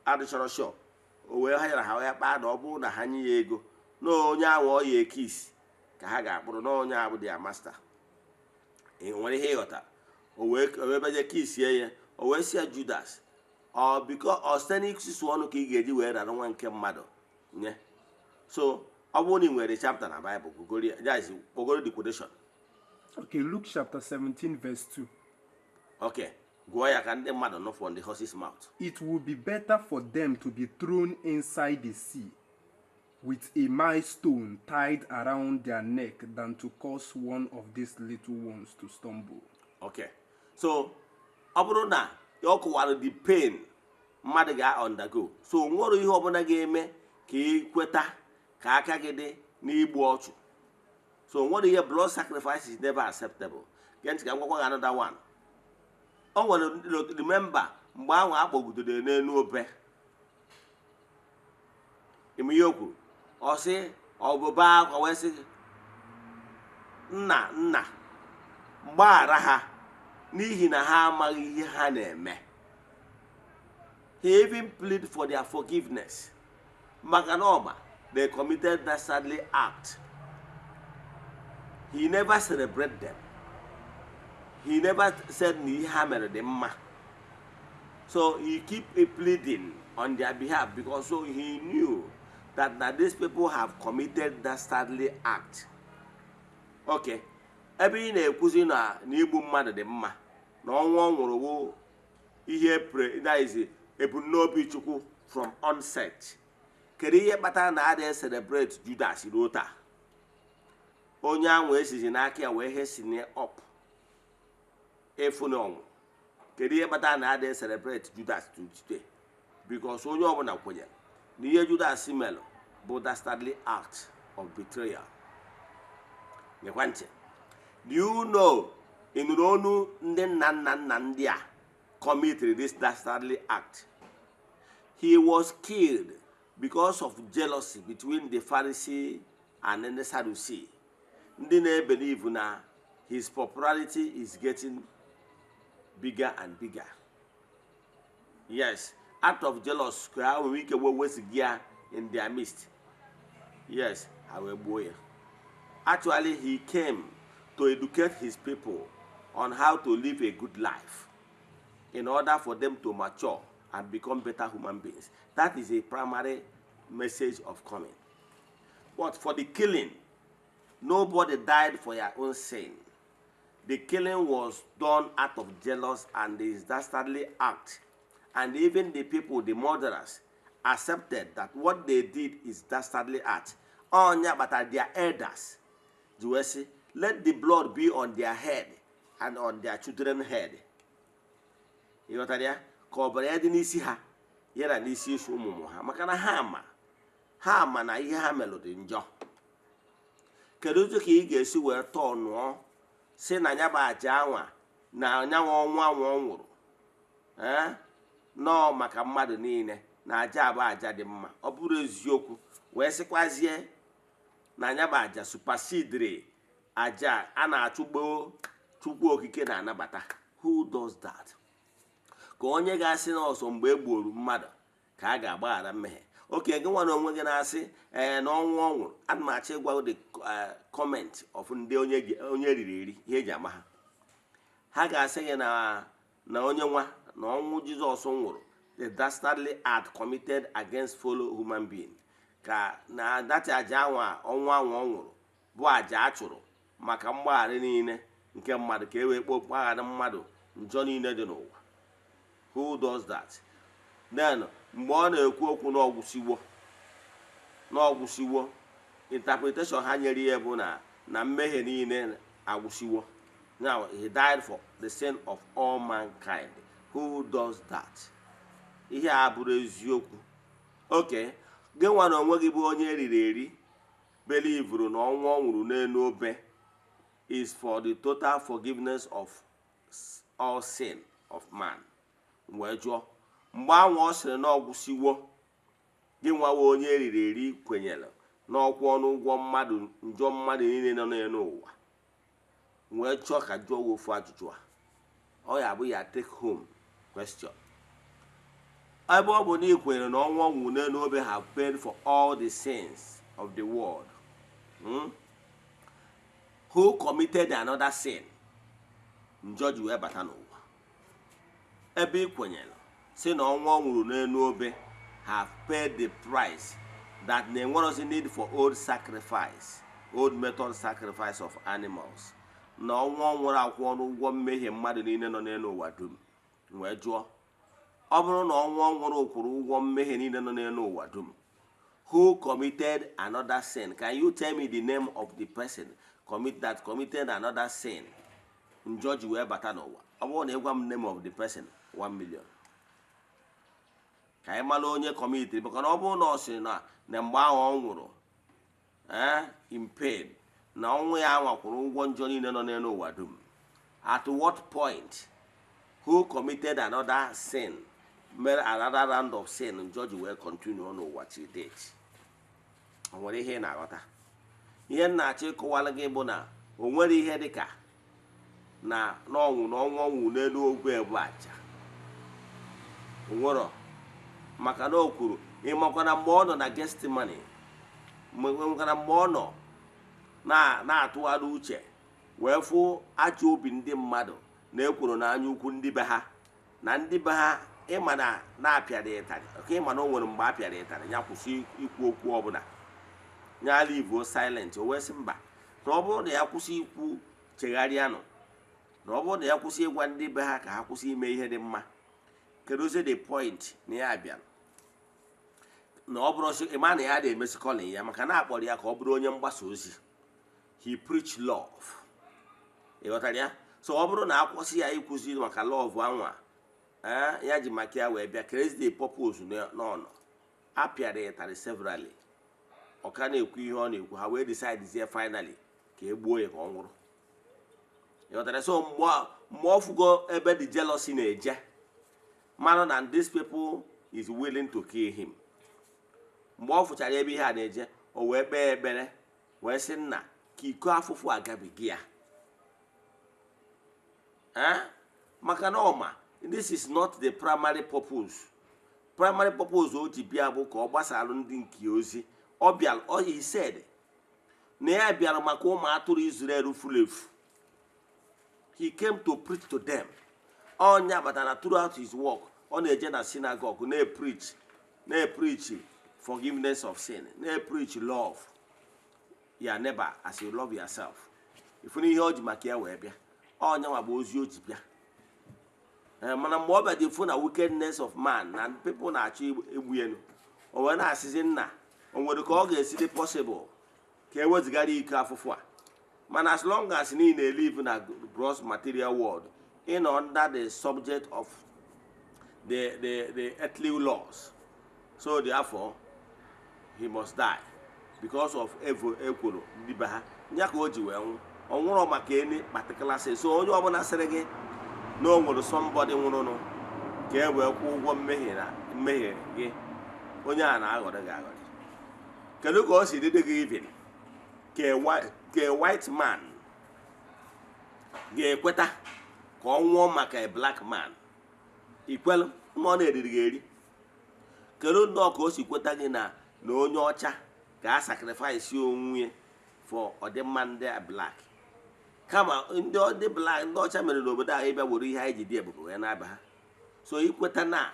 adịchọrọ shọ o wee ha nyara ha wee kpaa na ọ bụrụ na ha nye ya ego na onye ahụ ọ ya ekisi ka ha ga-akpụrụ na onye ahụ dị ya master. Ị nwere ihe ịghọta? O wee beje kisie ya, o wee sị ya, "Judas, ọ biko, ọ site n'isusu ọnụ ka ị ga-eji wee rara nwa nke mmadụ nye?" So ọ bụrụ na ị nwere chapter na Bible, gụgoro ya, that is, kpọgoro the quotation. Okay, Luke chapter 17, verse 2. Okay, gụọ ya ka ndị mmadụ nụ from the horse's mouth. It will be better for them to be thrown inside the sea with a millstone tied around their neck than to cause one of these little ones to stumble. Okay, so ọ bụrụ na ọ kụwara the pain mmadụ ga-undergo, so nwere ihe ọbụla ga-eme ka ị kweta ka aka gị dị n'igbu ọchụ. So nwere ihe, blood sacrifice is never acceptable. Gee ntị ka m gwakwa gị another one. O nwere, remember mgbe ahụ a kpọgidere n'elu obe, ime ihe o kwuru, ọ sị ọbụba akwa wee sị, "Nna, nna, mgbaghara ha, n'ihi na ha amaghị ihe ha na-eme." He even plead for their forgiveness, maka na ọma they committed dastardly act. He never celebrate them. He never said na ihe ha mere dị mma. So he keep pleading on their behalf because so he knew that na these people have committed dastardly act. Okay, ebe ị na-ekwuzi na igbu mmadụ dị mma, na ọnwụ ọ nwụrụ wụ ihe pre, that is, ebumnobi Chukwu from onset, kedu ihe kpatara na adịghị celebrate Judas ruo taa, onye ahụ esizi n'aka ya wee hasten up ịfụ na ọnwụ? Kedu ihe kpatara na adịghị celebrate Judas to today? Because onye ọbụla kwenyere na ihe Judas melụ bụ dastardly act of betrayal. Gekwa ntị. Do you know, ị nụrụ onu ndị nna nna nna ndị a committed this dastardly act? He was killed because of jealousy between the Pharisee and the Sadducee, ndị na-ebelieve na his popularity is getting bigger and bigger. Yes, out of jealous ka ha nwere ike wee wezụga ya in their midst. Yes, ha wee gbuo ya. Actually, he came to To educate his people on how to live a good life in order for them to mature and become better human beings. That is a primary message of coming. But for the killing, nobody died for your own sin. The killing was done out of jealous and this dastardly act. And even the people, the murderers, accepted that what they did is dastardly act. Onya, but their elders ji wee sị, "Let the blood be on their head and on their children head." Ị ghọtara ya? Ka ọbara ya dị n'isi ha, ya na n'isi isi ụmụmụ ha, maka na ha ma na ihe ha melụ dị njọ. Kedu otu ka ị ga-esi wee tọọ nụọ si na ya bụ aja anwa na nyanwa ọnwụ anwa ọ nwụrụ, ee, nọọ maka mmadụ niile, na aja abụ aja dị mma, ọ bụrụ eziokwu, wee sịkwazie na ya bụ aja supersedere aja a na-achụgbo Chukwu Okike na-anabata? Who does that? Ka onye ga-asị na ọsọ mgbe e gburu mmadụ ka a ga-agbaghara mmehie. Oke gị nwa na onwe gị na-asị, ee, na ọnwụ ọ nwụrụ. Ana m achọ ịgwa the comment of ndị onye riri eri ihe eji ama ha. Ha ga-asị gị na onye nwa na ọnwụ Jizọs nwụrụ, the dastardly act committed against fellow human being, ka na that aja anwa, ọnwụ anwa ọ nwụrụ, bụ aja a chụrụ maka mgbaghara niile nke mmadụ, ka e wee kpoo mgbaghara mmadụ njọ niile dị n'ụwa. Who does that? Then mgbe ọ na-ekwu okwu n'ọgwụsiwo n'ọgwụsiwo, interpretation ha nyere ya bụ na mmehie niile agwụsiwo. Now he died for the sin of all mankind. Who does that? Ihe a bụrụ eziokwu. Oke gị nwa na onwe gị bụ onye eriri eri belivuru na ọnwụ ọ nwụrụ n'elu obe is for the total forgiveness of all sin of man, wee jụọ, mgbe anwa ọ sịrị na ọgwụsiwo, gị nwawa onye eriri eri kwenyere n'ọkwụ ọnụ ụgwọ mmadụ njọ mmadụ niile nọ n'elu ụwa, wee chọọ ka jụọ gị ofu ajụjụ a, ọ ya bụ ya take home question. Ebe ọ bụ na ị kwenyere na ọnwụ ọnwụ n'elu obe have paid for all the sins of the world, Who committed another sin njọ ji wee bata n'ụwa? Ebe ị kwenyere si na ọnwụ ọ nwụrụ n'elu obe have paid the price, that na enwerozi need for old sacrifice, old method sacrifice of animals, na ọnwụ ọ nwụrụ akwụ ọnụ ụgwọ mmehie mmadụ niile nọ n'elu ụwa dum, wee jụọ, ọ bụrụ na ọnwụ ọ nwụrụ kwụrụ ụgwọ mmehie niile nọ n'elu ụwa dum, who committed another sin? Can you tell me the name of the person that committed another sin njọ ji wee bata n'ụwa? Ọ bụrụ na ị gwa m name of the person, 1 million. Ka anyị mara onye commitiri, maka na ọ bụrụ na ọ sị na mgbe ahụ ọ nwụrụ, in pain, na ọnwụ ya anwakwụrụ ụgwọ njọ niile nọ n'elu ụwa dum, at what point, who committed another sin, mere another round of sin njọ ji wee continue n'ụwa till date? O nwere ihe ị na-aghọta? Ihe m na-achọ ịkọwara gị bụ na o nwere ihe dịka na n'ọnwụ na ọnwụ ọnwụ n'elu ogwe bụ aja onwero, maka na o kwuru, ịmakwa na mgbe ọ nọ na Getsemane, makwa mgbe ọ nọ na-atụgharị uche wee fụ ajọ obi ndị mmadụ na ekworo na anya ukwu ndị be ha na ndị be ha, ịma na na-apịara ịtarị ọka, ịma na o nwere mgbe a pịara ịtarị, ya kwụsị ikwu okwu ọbụla, ya livuo silent. O wee sị mba, na ọ bụrụ na ya kwụsị ikwu chegharịanụ, na ọ bụrụ na ya kwụsị ịgwa ndị be ha ka ha kwụsị ime ihe dị mma, kedụzie the point na ya bịara? Na ọ bụrụ sị ịma na ya na-emesi calling ya, maka na akpọrọ ya ka ọ bụrụ onye mgbasa ozi, he preach love. Ị ghọtara ya? So ọ bụrụ na akwụsị ya ịkwụzi maka love anwa, ee, ya ji maka ya wee bịa, kerezi the purpose n'ọnọ apịara ịtarị severally, ọ ka na-ekwu ihe ọ na-ekwu, ha wee decide zie finally ka e gbuo ya ka ọ nwụrụ. Ị ghọtara? So mgbe ọ fụgo ebe the jealousy na-eje, mara na these people is willing to kill him, mgbe ọ fụchara ebe ihe a na-eje, o wee kpee ekpere wee sị, "Nna, ka iko afụfụ agabiga ya." Eh? Maka na ọma, this is not the primary purpose. Primary purpose o ji bịa bụ ka ọ gbasalụ ndị nke ozi. Ọ bịara, ọ he said na ya bịara maka ụmụ atụrụ Israel furu efu. He came to preach to them. Ọnya batara throughout his work, ọ na-eje na synagogue na-epreach, na-epreach forgiveness of sin, na-epreach love your neighbor as you love yourself. Ifunu ihe o ji maka ya wee bịa, ọnya nwa bụ ozi o ji bịa. Ee, mana mgbe ọ bịa fụ na wickedness of man na people na-achọ igbu elu, o wee na-asịzi nna o nwere ka ọ ga-esi dị possible ka e wezugara ike afụfụ a. Mana as long as ị na-elive na gross material world, ị nọ under the subject of the earthly laws. So therefore he must die because of evo ekworo ndị be ha. Ya ka o ji wee nwụ. Ọ nwụrọ maka any particular sin. So onye ọbụla sịrị gị na o nwere somebody nwụrụnụ ka e wee kwụọ ụgwọ mmehie na mmehie gị, onye a na-aghọrọ gị aghọrọ. Kedu ka o si dị gị even ka a white man ga-ekweta ka ọ nwụọ maka a black man? Ikwelu ma ọ na-eriri gị eri. Kedu nnọọ ka o si kweta gị na onye ọcha ga-a sacrifice onwe for ọdịmma ndị black, kama ndị black, ndị ọcha mere n'obodo ahụ ịbịa were ihe anyị ji dị ebube wee na-aba ha? So ikweta na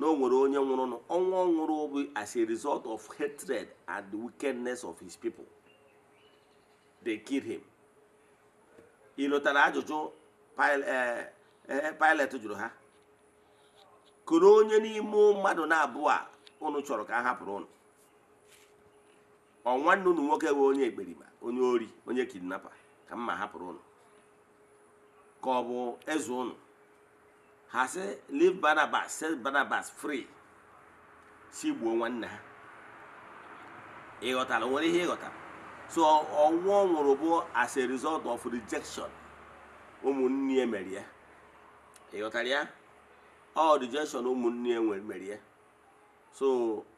o nwere onye nwụrụ, ọnwụ ọ nwụrụ bụ as a result of hatred and the wickedness of his people. They killed him. Ị lụtara ajụjụ Pilate jụrụ ha, kụrụ onye n'ime mmadụ na-abụọ a unu chọrọ ka a hapụrụ unu? Ọ nwanne unu nwoke bụ onye ekperima, onye ori, onye kidnapper ka mma hapụrụ unu, ka ọ bụ eze unu? Ha sị, "Leave Barnabas, set Barnabas free." Si gbuo nwanne ha. Ị ghọtara? Nwere ihe ị ghọtara? So ọnwụ ọ nwụrụ bụ as a result of rejection ụmụnne ya mere ya. Ị ghọtara ya? Ọ rejection ụmụnne ya nwere mere ya. So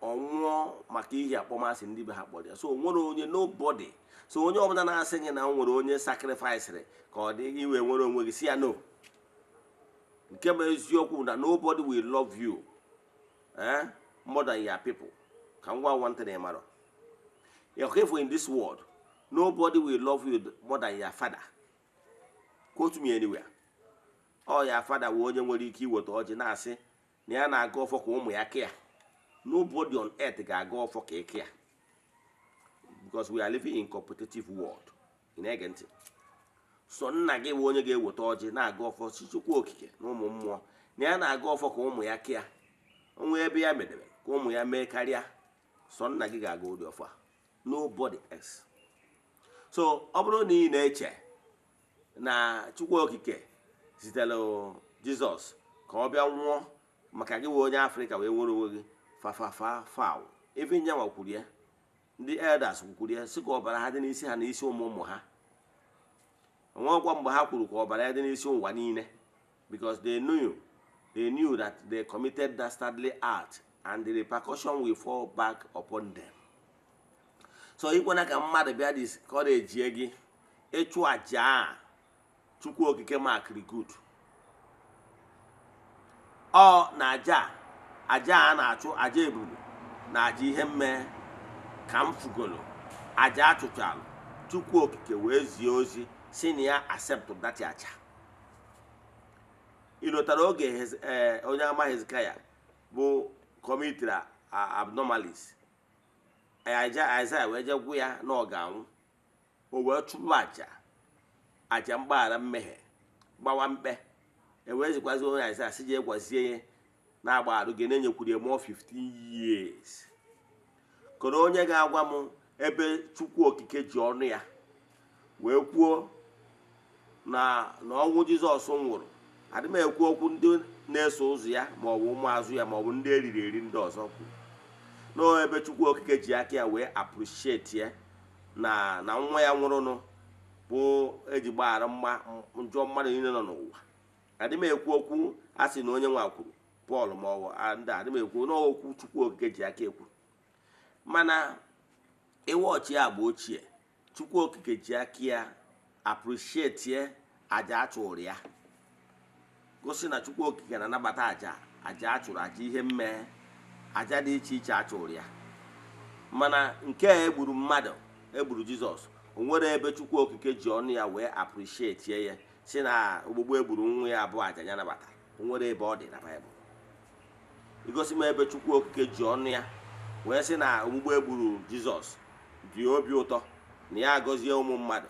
ọ nwụọ maka ihe akpọmasị ndị be ha kpọrọ ya. So o nwere onye, nobody. So onye ọbụla na-asị gị na o nwere onye sacrifice ka ọ dị iwe nwere onwe gị, si ya no. Nke bụ eziokwu na nobody will love you more than your people. Ka m gwa one thing ị mara. Okay, for in this world, nobody will love you more than your father. Quote me anywhere. Ọ ya father wụ onye nwere ike iweta ọjị na-asị na ya na-aga ọfọ ka ụmụ ya kea. Nobody on earth ga-aga ọfọ ka eke ya, because we are living in competitive world. Ị na-ege ntị? So nna gị bụ onye ga-eweta ọjị na-aga ọfọ si Chukwu Okike na ụmụ mmụọ na ya na-aga ọfọ ka ụmụ ya kea onwe ebe ya medebe, ka ụmụ ya mee karịa. So nna gị ga-aga ụdị ọfọ a, nobody else. So ọ bụrụ na ị na-eche na Chukwu Okike zitere Jizọs ka ọ bịa nwụọ maka gị wee onye Afrịka wee nwere onwe gị, fafafa faw. Ebe nyanwa kwuru ya, ndị elders kwuru ya, sị ka ọbara ha dị n'isi ha na isi ụmụ ụmụ ha. Onwekwa mgbe ha kwuru ka ọbara ya dị n'isi ụwa niile, because they knew that they committed dastardly act and the repercussion will fall back upon them. So ikwena ka mmadụ bịa discourage gị ịchụ aja a Chukwu Okike makiri good. Ọ na aja a na-achụ, aja ebulu na aja ihe mme ka m fugolo, aja achụchalụ, Chukwu Okike wee zie ozi si na ya accept that aja. Ị lụtara oge onye ama Hezekaya bụ committed abnormalities, Aịzaya wee je gwụ ya na ọ ga-anwụ. O wee chụpụ aja mgbaghara mmehie, gbawa mkpe. E wee zikwazi onye Aịzaya si jee gwazie ya na-agbagharụ gị, na-enyekwuru ya more 15 years. Kedu onye ga-agwa m ebe Chukwu Okike ji ọnụ ya wee kwuo na ọnwụ Jizọs nwụrụ? Adị m ekwu okwu ndị na-eso ụzọ ya, maọbụ ụmụazụ ya, maọbụ ndị eriri eri ndị ọzọ kwuru n'ebe Chukwu Okike ji aka ya wee appreciate ya na nwa ya nwụrụnụ bụ eji gbaghara mma njọ mmadụ niile nọ n'ụwa. Adị m ekwu okwu a sị na onye nwa kwuru, Pọl ma ọ bụ ndị. Adị m ekwu n'okwu Chukwu Okike ji aka ekwu. Mana ịwọchị ya agba ochie, Chukwu Okike ji aka ya appreciate ya aja achụrụ ya, gosi na Chukwu Okike na-anabata aja achụrụ, aja ihe mmee, aja dị iche iche achụrụ ya. Mana nke a egburu mmadụ, egburu Jizọs, o nwere ebe Chukwu Okike ji ọnụ ya wee appreciate ya? Si na ogbugbu egburu nwa ya abụọ aja ya nabatara. O nwere ebe ọ dị na Baịbụl? Igosi m ebe Chukwu Okike ji ọnụ ya wee sị na ogbugbu egburu Jizọs dị obi ụtọ, na ya agọzie ụmụ mmadụ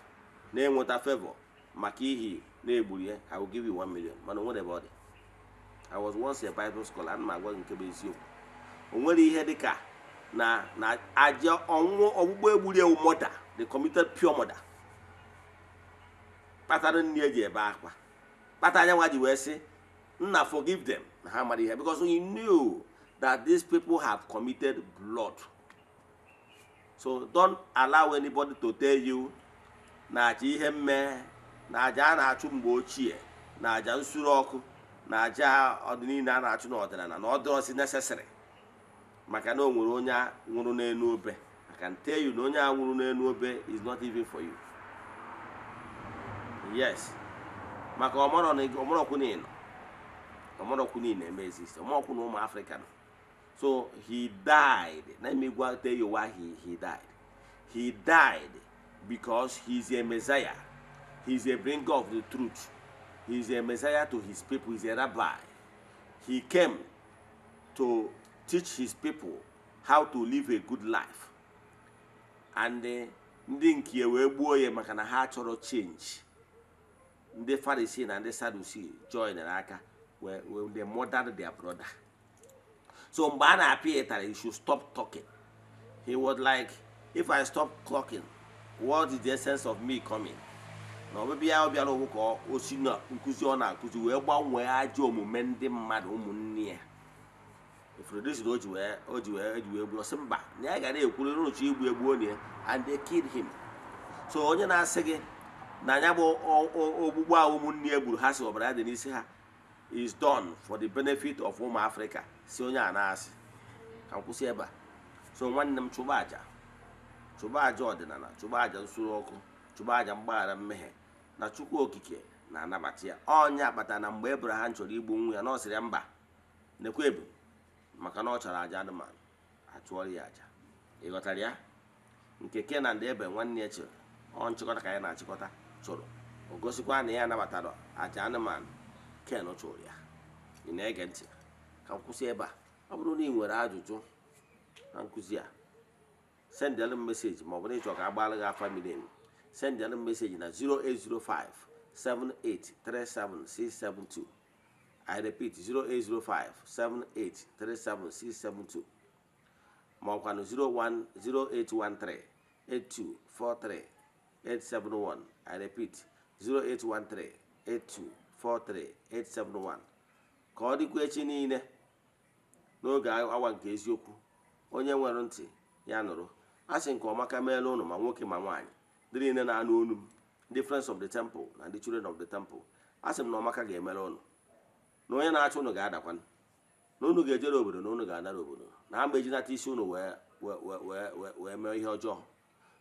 na-enweta favor maka ihi na-egburu ya. I will give you 1 million. Mana o nwere ebe ọ dị? I was once a Bible scholar. Ana m agwa gị nke bụ eziokwu. O nwere ihe dịka na aja ọnwụ ọgbụgbọ egburu ewu? Murder, they committed pure murder, kpatara nne eji ebe akwa, kpata anya nwa ji wee sị, "Nna, forgive them, na ha mara ihe," because he knew that these people have committed blood. So don't allow anybody to tell you na aja ihe mme, na aja a na-achụ mgbe ochie, na aja nsure ọkụ, na aja ọdịnihu a na-achụ n'ọdịnala, na ọ dịrọzi necessary maka na o nwere onye nwụrụ n'elu obe. I can tell you na onye a nwụrụ n'elu obe is not even for you. Yes, maka ọmọrọ na ọmọrọkwu na ịnọ, ọmọrọkwu na ị na-eme exist, ọmọrọkwu na ụmụ Afrịka nọ. So he died. Let me go tell you why he died. He died because he's a messiah. He's a bringer of the truth. He's a messiah to his people. He's a rabbi. He came to teach his people how to live a good life, and ndị nke wee gbuo ya maka na ha chọrọ change. Ndị Pharisee na ndị Sadducee join aka wee they murdered their brother. So mgbe a na-apịa ịtarị, "You should stop talking," he was like, "If I stop talking, what is the essence of me coming?" Na ọbịbịa ya ọ bịara ụwụ ka o si na nkụzi ọ na-akụzi wee gbanwee ajọ omume ndị mmadụ, ụmụnne ya. Efrodisi na o ji wee eji wee gbuo. Sị mba, na ya ga na-ekwurịrị ụchọ igbu egbuo ya, and they killed him. So onye na-asị gị na ya bụ ogbugbu ahụ ụmụnne ya gburu ha, si ọbara ya dị n'isi ha, is done for the benefit of ụmụ Afrịka, si onye a na-asị. Ka m kwụsị ebe a. So nwanne m, chụba aja, chụba aja ọdịnala, chụba aja nsure ọkụ, chụba aja mgbaghara mmehie, na Chukwu Okike na-anabata ya. Ọnya akpata na mgbe Abraham chọrọ igbu nwa ya, na ọ sịrị ya mba, nekwa ebu, maka na ọ chọrọ aja anụmanụ, achụọrọ ya aja. Ị ghọtara ya? Nke Kenan dị ebe nwanne ya chere ọ nchịkọta ka anyị na-achịkọta chụrụ, o gosikwa na ya nabatara aja anụmanụ Ken chụrụ ya. Ị na-ege ntị? Ka m kwụsị ebe a. Ọ bụrụ na ị nwere ajụjụ na nkụzi a, sendịalụ m message, ma ọ bụ na ịchọ ka a gbaara gị afa miri emi, sendịalụ m message na 0805 7837672. I repeat, 0805 7837672, ma ọkwanụ 01 0813 8243 871. I repeat, 0813 8243 871. Ka ọ dịkwa echi niile n'oge awa nke eziokwu. Onye nwere ntị ya nụrụ. A sị nke ọmaka meela ụnụ, ma nwoke ma nwaanyị, ndị niile na-anụ olu m, ndị Friends of the Temple na ndị Children of the Temple. A sị m na ọmaka ga-emere ụnụ, na onye na-achụ ụnụ ga-adakwanụ, na unu ga-ejere obodo, na unu ga-anara obodo, na ama ejinata isi unu wee mee ihe ọjọọ,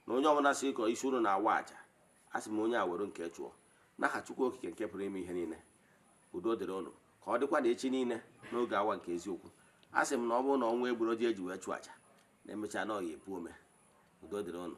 na onye ọbụla sị ka isi unu na-awa àjà, a sị m onye a were nke chụọ n'aha Chukwu Okike nke pụrụ ime ihe niile. Udo dịrị ụnụ. Ka ọ dịkwa na echi niile n'oge awa nke eziokwu. A sị m na ọ bụrụ na ọnwa egburu ji eji wee chụọ àjà na emechaa na ọ ya epu ome. Udo dịrị ụnụ.